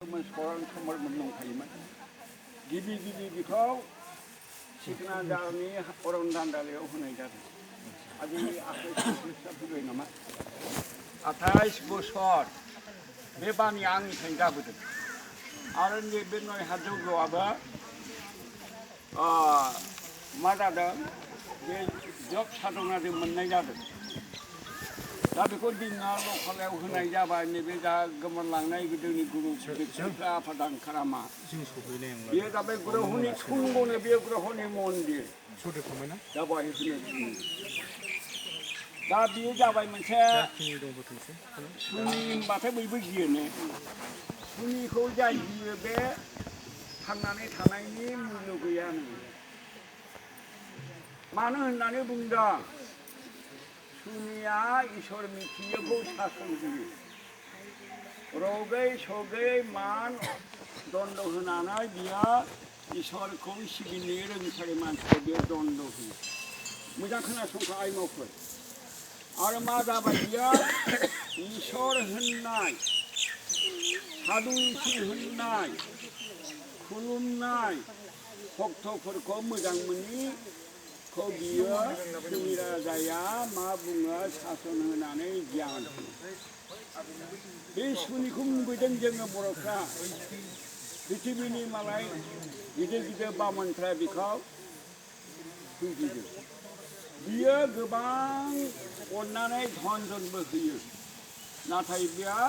समोन सरान समरमोन दंखायोमोन गिबि बिखौ सिखना जारनि अरन दान्दालियाव होनाय जादों आरो दिनै 28 बोसोर फैबाय नामा 28 बोसोर बे बानिया आंनिफ्रायनो जाबोदों आरो नैबे नयहा जग्यआबो मा जादों बे जब साधनाजों मोननाय जादों दा बेखौ दिना लखलायाव होनाय जाबाय नैबे दा गोमोरलांनाय गोदोनि गुरु बिथांफ्रा आफादान खालामा बेयो जाबाय ग्रहनि थुंग'नो बेयो ग्रहनि मन्दिर दा बेवहाय होनो दा बेयो जाबाय मोनसे सुनि होनबाथाय बयबो गियोनो सुनिखौ जाय गियो बे थांनानै थानायनि मुल्य गैया मानो होननानै बुंदों सुनिया इसोर मिथियैखौ सासन होयो रगै सगै मान दन्द होनानै बियो इसोरखौ सिबिनो रोंथारै मानसिखौ बियो दन्द होयो मोजां खोनासंखो आइमावफोर आरो मा जाबाय बियो इसोर होननाय साधु होननाय खुलुमनाय भक्तफोरखौ मोजां मोनिखौ बियो जोंनि राजाया मा बुङो सासन होनानै गियान बे सुनिखौ नुबोदों जोङो बर'फ्रा पृथिबिनि मालाय गिदिर गिदिर बामोनफ्रा बिखौ फुजिदों बियो गोबां अननानै धन जनबो होयो नाथाय बियो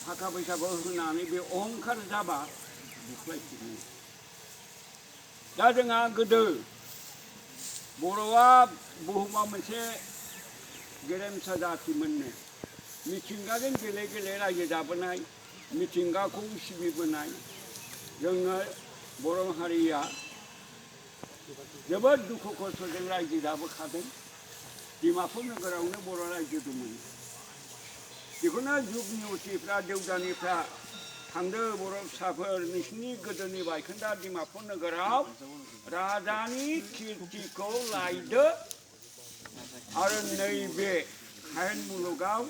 थाखा फैसाखौ होनानै बे अहंखार जाबा बुख्लायफिनो दा जोंहा गोदो बर'आ बुहुमाव मोनसे गेरेमसा जातिमोननो मिथिंगाजों गेले गेले रायजो जाबोनाय मिथिंगाखौ सिबिबोनाय जोङो बर' हारिया जोबोद दुखु खस्थ'जों रायजो जाबोखादों डिमापुर नोगोरावनो बर' रायजो दंमोन बेखौनो जुगनि उथिफ्रा देवदानिफ्रा थांदो बर' फिसाफोर नोंसिनि गोदोनि बायखोन्दा डिमापुर नोगोराव राजानि कीर्तिखौ लायदो आरो नैबे हायेन मुलुगाव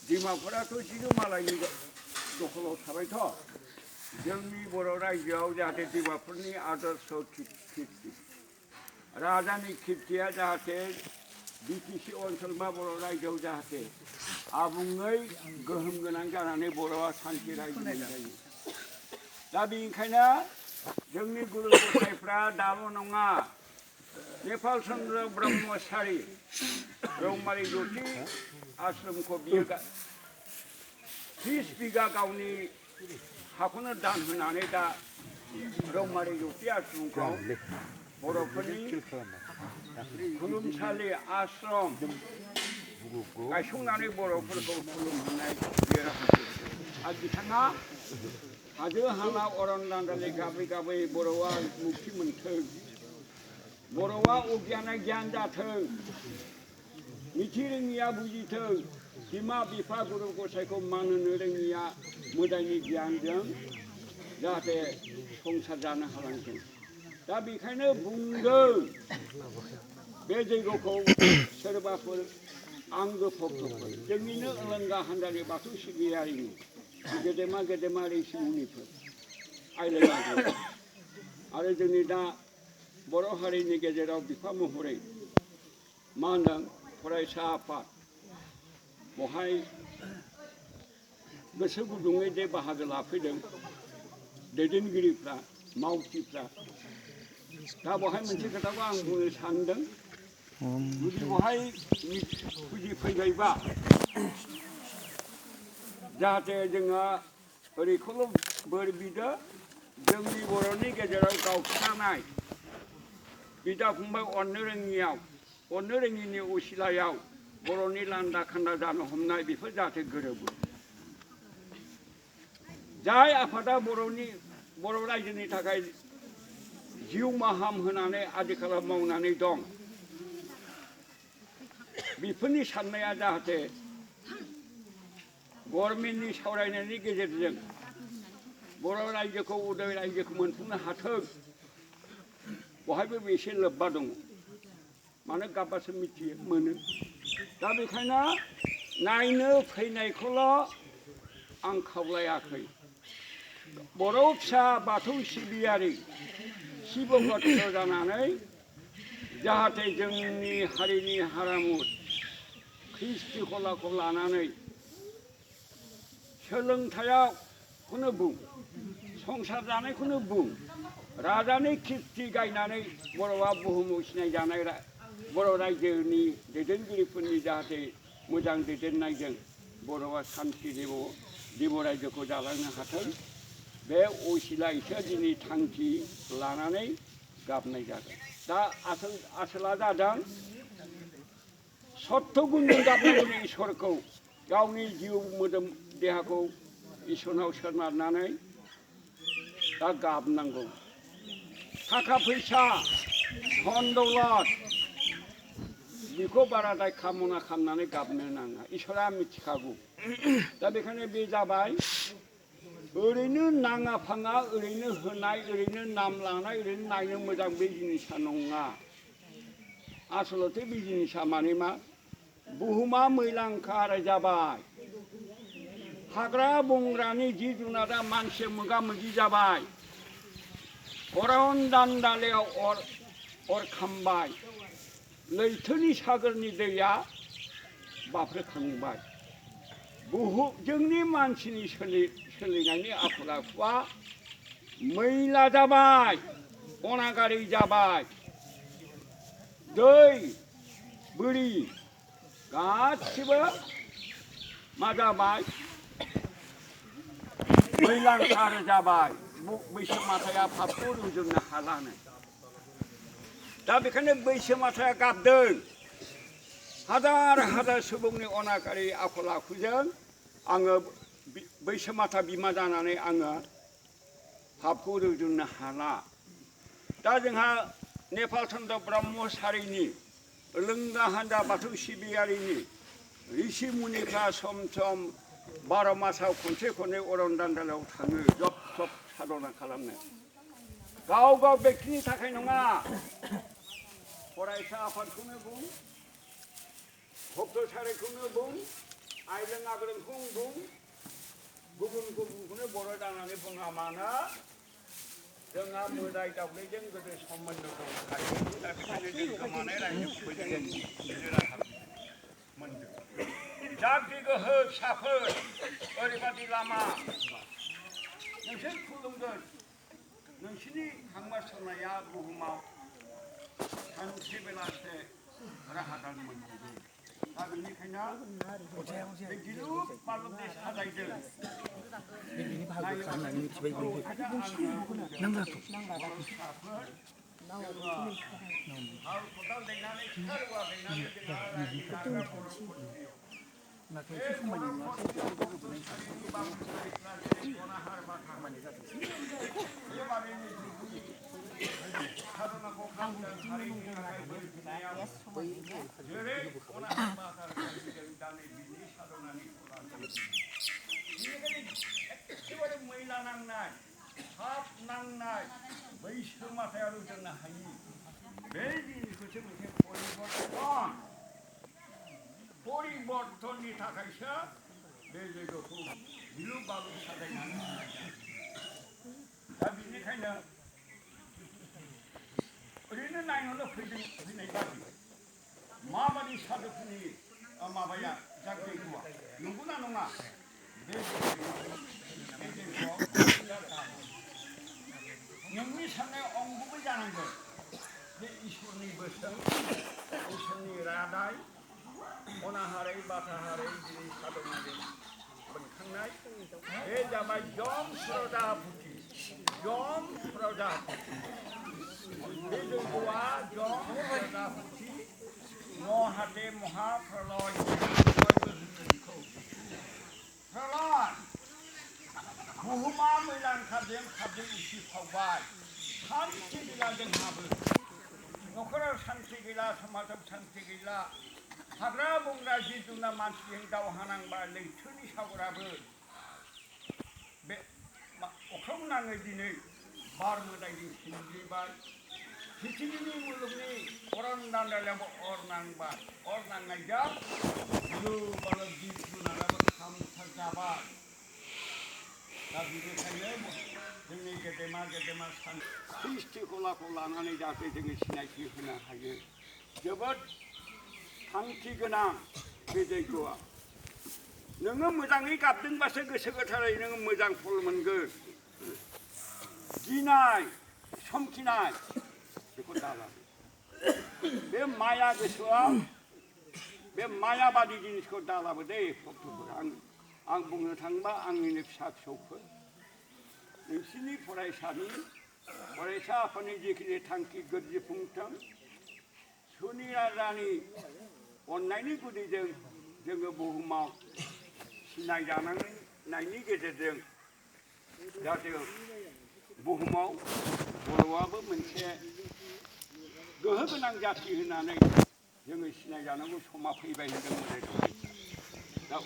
डिमापुराथ' जिरु मालायनि दखलाव थाबायथ' जोंनि बर' रायजोआव जाहाथे डिमापुरनि आदर्श कीर्ति राजानि कीर्तिया जाहाथे बिटिसि ओनसोल बा बर' रायजोआव जाहाथे आबुङै गोहोम गोनां जानानै बर'आ सान्थि रायजो जायो दा बेनिखायनो जोंनि गुरु गसाइफ्रा दाल' नङा नेपाल चन्द्र ब्रह्मचारि रौमारि ज्योति आश्रमखौ बियो 30 बिगा गावनि हाखौनो दान होनानै दा रौमारि ज्योति आश्रमखौ बर'फोरनि खुलुमसालि आश्रम गायसंनानै बर'फोरखौ खुलुमहोनाय आरो बिथाङा हाजो हाला अरन दान्दालि गाबै गाबै बर'आ मुक्ति मोनथों बर'आ अगियाना गियान जाथों मिथि रोङिया बुजिथों बिमा बिफा गुरु गसाइखौ मान होनो रोङिया मोदायनि गियानजों जाहाथे संसार जानो हालांथों दा बेखायनो बुंदों बे जैग'खौ सोरबाफोर आंगो भक्तफोर जोंनिनो अलंगा हान्जानि बाथौ सिबियारिनि गेदेमा गेदेमा ऋषि मुनिफोर आइलायनांगौ आरो जोंनि दा बर' हारिनि गेजेराव बिफा महरै मा होनदों फरायसा आफाद बहाय गोसो गुदुङै जे बाहागो लाफैदों दैदेनगिरिफ्रा मावथिफ्रा दा बहाय मोनसे खोथाखौ आं बुंनो सानदों जुदि बहाय फुजिफैबायबा जाहाथे जोङो ओरैखौल' बोर बिदो जोंनि बर'नि गेजेराव गावस्रानाय बिदा फंबाय अननो रोङिनि असिलायाव बर'नि लान्दा खान्दा जानो हमनाय बेफोर जाहाथे गोरोबो जाय आफादा बर' रायजोनि थाखाय जिउ माहाम होनानै आदिखालाव मावनानै दं बेफोरनि साननाया जाहाथे गभर्नमेन्टनि सावरायनायनि गेजेरजों बर' रायजोखौ उदाय रायजोखौ मोनफुंनो हाथों बहायबो एसे लोब्बा दङ मानो गाब्बासो मिथियो मोनो दा बेखायनो नायनो फैनायखौल' आं खावलायाखै बर' फिसा बाथौ सिबियारि शिब भक्त जानानै जाहाथे जोंनि हारिनि हारिमु ख्रिस्टि कलाखौ लानानै सोलोंथायावखौनो बुं संसार जानायखौनो बुं राजानि कीर्ति गायनानै बर'आ बुहुमाव सिनायजानाय बर' रायजोनि दैदेनगिरिफोरनि जाहाथे मोजां दैदेननायजों बर'आ सान्ति देब रायजोखौ जालांनो हाथों बे असिलायैसो दिनै थांखि लानानै गाबनाय जादों दा आसोला जादों सत्त गुनजों गाबनांगौनि इसोरखौ गावनि जिउ मोदोम देहाखौ इसोरनाव सोनारनानै दा गाबनांगौ थाखा फैसा धन दौलत बेखौ बाराद्राय कामना खालामनानै गाबनो नाङा इसोरा मिथिखागौ दा बेखायनो बे जाबाय ओरैनो नाङा फाङा ओरैनो होनाय ओरैनो नाम लानाय ओरैनो नायनो मोजां बे जिनिसा नङा आसलथे बे जिनिसा माने मा बुहुमा मैलांखार जाबाय हाग्रा बंग्रानि जिब जुनारा मानसि मोगा मोगि जाबाय अरन दान्दालियाव अर खामबाय लैथोनि सागरनि दैया बाफ्लेखांबाय जोंनि मानसिनि सोलिनायनि आखल आखुआ मैला जाबाय अनागारि जाबाय दै बोरि गासिबो मा जाबाय मैलांखार जाबाय बैसो माथाया फाफखौ रुजुननो हालानो दा बेखायनो बैसो माथाया गाबदों हाजार हाजार सुबुंनि अनागारि आखल आखुजों आङो बैसो माथा बिमा जानानै आङो फाफखौ रुजुननो हाला दा जोंहा नेपाल चन्द्र ब्रह्मचारिनि लोंगा हान्जा बाथौ सिबियारिनि ऋषि मुनिफ्रा सम सम 12 मासाव खनसे खननै अरन दान्दालाव थाङो जब जब साधना खालामनो गाव गाव बेक्तिनि थाखाय नङा फरायसा आफादखौनो बुं भक्त सारिखौनो बुं आइलें आग्रोंखौनो बुं गुबुन गुबुनखौनो बर' जानानै बुङा मानो जोंहा मोदाय दावदैजों गोदो सोमोन्दो दंखायो दा बेखायनो जों गोमानाय रायजोखौबो जों राहा मोनदों जागि गोहो फिसाफोर ओरैबादि लामा नोंसोर खुलुमगोन नोंसिनि हांमारसनाया बुहुमाव सानसे बेलासे राहादान मोनगोन दा बेनिखायनो बे गिलुब बालुबनि साजायदों एखेबारे मैला नांनाय थाब नांनाय बैसो माथाया रुजुननो हायि बे जिनिसखौसो मोनसे परिबर्तननि थाखायसो बे जयग'खौ गिलु बालु साजायनानै दा बेनिखायनो ओरैनो नायनोल' फैनाय बादि माबादि साधुफोरनि माबाया जागयग'आ नंगौना नङा बे नोंनि साननाय अंगबो जानांगोन बे इसोरनि बोसोन इसोरनि रादाय अनाहारै बाथाहारै दिनै साधनाजों मोनखांनाय बे जाबाय जम प्रजापति जम प्रजापति बे जयग'आ जम प्रजापति नहाते महाप्रलय प्रलय बुहुमा मैलांखारजों खारजों उसिफावबाय सान्ति गैला जोंहाबो न'खराव सान्ति गैला समाजाव सान्ति गैला हाग्रा बंग्रा जिब जुनार मानसिजों दावहा नांबाय लैथोनि सागराबो बे अख्रां नाङै दिनै बार मोदायजों सिनग्लिबाय पृथिबिनि मुलुगनि अरन दान्दालायावबो अर नांबाय अर नांनायजों गिलु बालु जिब जुनाराबो खामसार जाबाय दा बेनिखायनो जोंनि गेदेमा गेदेमा ख्रिस्टिखलाखौ लानानै जाहाथे जोङो सिनायथि होनो हायो जोबोद थांखि गोनां बे जयग'आ नोङो मोजाङै गाबदोंबासो गोसो गोथारै नोङो मोजां फल मोनगोन गिनाय समखिनाय बेखौ दाला बे माया गोसोआव बे मायाबादि जिनिसखौ दालाबो दे भक्तफोर आं बुंनो थाङोबा आंनिनो फिसा फिसौफोर नोंसिनि फरायसा आफादनि जिखिनि थांखि गोरजिफुंथों सुनि राजानि अननायनि गुदिजों जोङो बुहुमाव सिनायजानायनि गेजेरजों जाहाथे बुहुमाव बर'आबो मोनसे गोहो गोनां जाथि होननानै जोङो सिनायजानांगौ समा फैबाय होनदों मोदाय दा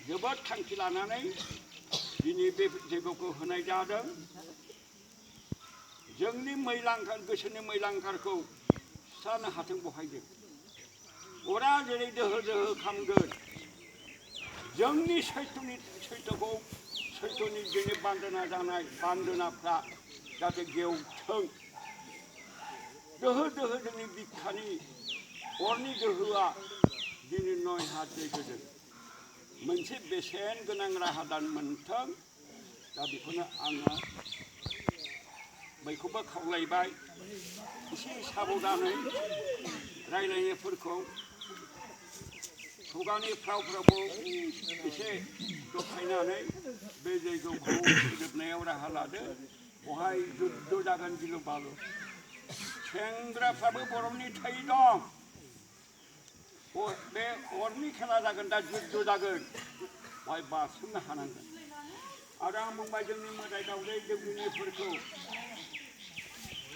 जोबोद थांखि लानानै दिनै बे जयग'खौ होनाय जादों जोंनि गोसोनि मैलांखारखौ सुस्रानो हाथों बहायदों अरा जेरै दोहो दोहो खामगोन जोंनि सैथोखौ सैथोनि दिनै बान्दोना जानाय बान्दोनाफ्रा जाहाथे गेवथों दोहो दोहो जोंनि बिखानि अरनि दोहोआ दिनै 9 हात जैगोजों मोनसे बेसेन गोनां राहा दान मोनथों दा बेखौनो आङो बयखौबो खावलायबाय एसे साबधानै रायलायनायफोरखौ खुगानि फ्रावफ्रावबो एसे दबथायनानै बे जयग'खौ फोजोबनायाव राहा लादो बहाय जुद्ध जागोन गिलु बालु सेंग्राफ्राबो बर'नि थै दं बे अरनि खेला जागोन दा जुद्ध जागोन बहाय बारसोमनो हानांगोन आरो आं बुंबाय जोंनि मोदाय दावदै देवदिनिफोरखौ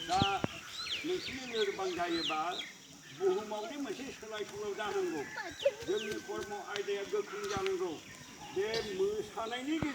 दा नोंसिनि लोरबां जायोबा बुहुमावदि मोनसे सोलाय सोल' जानांगौ जोंनि कर्म आयदाया गोख्रों जानांगौ बे मोसानायनि